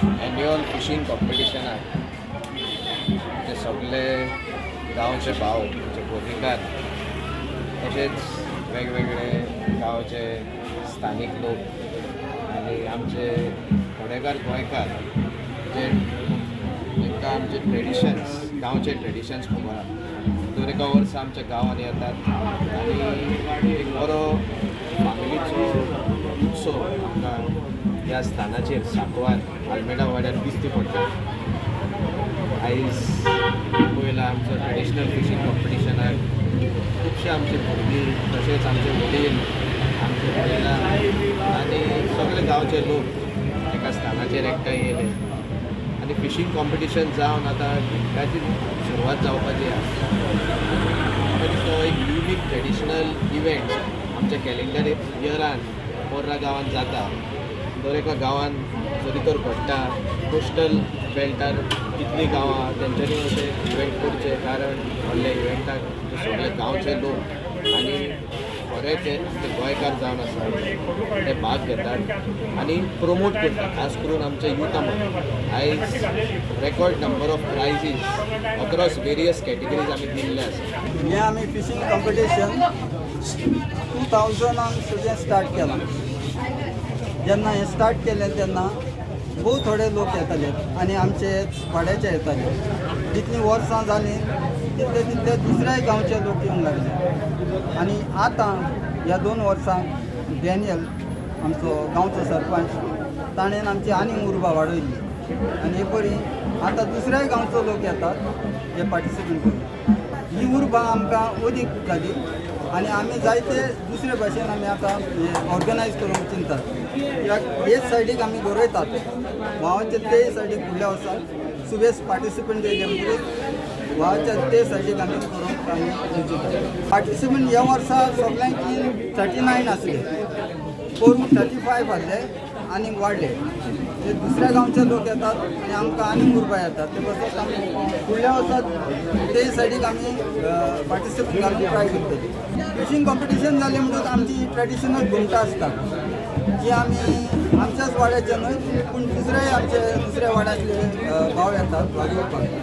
Annual fishing कॉम्पिटिशनाक जे सगळे गांवचे भाव, आमचे बोरकार, तशेंच वेगवेगळे गांवचे स्थानीक लोक आनी आमचे थोडेकार गोंयकार जे तांकां आमचे ट्रेडिशन्स, गांवचे ट्रेडिशन्स खबर आहा, दर एका वर्सा आमच्या गांवांत येतात आनी एक बरो फामिलीचो उत्सव आमकां ह्या स्थानाचेर, सांकवार, आल्मेडा वाड्यार दिश्टी पडटा. आयज पयला आमचो ट्रेडिशनल फिशींग कॉम्पिटिशनाक खुबशे आमचे भुरगीं, तशेंच आमचे वडील, आमचे बायलां आनी सगळे गांवचे लोक एका स्थानाचेर एकठांय येयले आनी फिशींग कॉम्पिटिशन जावन आतां घुमटाची सुरवात जावपाची आसा. म्हाका दिसता हो एक युनीक ट्रेडिशनल इव्हेंट आमच्या कॅलेंडर इयरान पोर्रा गांवांत जाता. दर एका गांवांत जरी तर घडटा, कोस्टल बेल्टार कितलीं गांवां तेंच्यांनी अशें इव्हेंट करचे, कारण व्हडल्या इव्हेंटाक जे सगळे गांवचे लोक आनी खरे ते आमचे गोंयकार जावन आसा ते भाग घेतात आनी प्रोमोट करतात, खास करून आमच्या युथा मदीं. आयज record number of prizes across various categories आमी दिल्ले आसा. हें आमी फिशींग कॉम्पिटिशन 2000आन सुद्दां स्टार्ट केलां. जेन्ना हें स्टार्ट केलें तेन्ना भोव थोडे लोक येताले आनी आमचे वाड्याचे येताले. जितलीं वर्सां जालीं तितले तितले दुसऱ्याय गांवचे लोक येवंक लागले आनी आतां ह्या 2 वर्सांक डॅनियल, आमचो गांवचो सरपंच, ताणें आमची आनीक उर्बा वाडयली आनी हे परी आतां दुसऱ्याय गांवचो लोक येतात हे पार्टिसिपेट करून. ही उर्बा आमकां अदीक जाली आनी आमी जायते दुसरे भाशेन आमी आतां हें ऑर्गनायज करूंक चिंतात, कित्याक हेच सायडीक आमी गरयतात व्हांवाचे ते सायडीक. फुडल्या वर्सा सुबेज पार्टिसिपंट येयले म्हणटकूच व्हांवाच्या ते सायडीक आमी करूंक आमी येवजितात. पार्टिसिपंट ह्या वर्सा सगळ्यांकी 39 आसले. पोरूं 35 आसले आनी वाडले. ते दुसऱ्या गांवचे लोक येतात आनी आमकां आनीक उर्बा येतात. ते पासत आमी फुडल्या वर्सा ते सायडीक आमी पार्टिसिपेट घालूंक ट्राय करतली. फिशींग कॉम्पिटिशन जालें म्हणटकूच आमची ट्रेडिशनल घुमटां आसतात, जी आमी आमच्याच वाड्याचे न्हय पूण दुसऱ्याय आमचे दुसऱ्या वाड्यांतले भाव येतात भाग घेवपाक.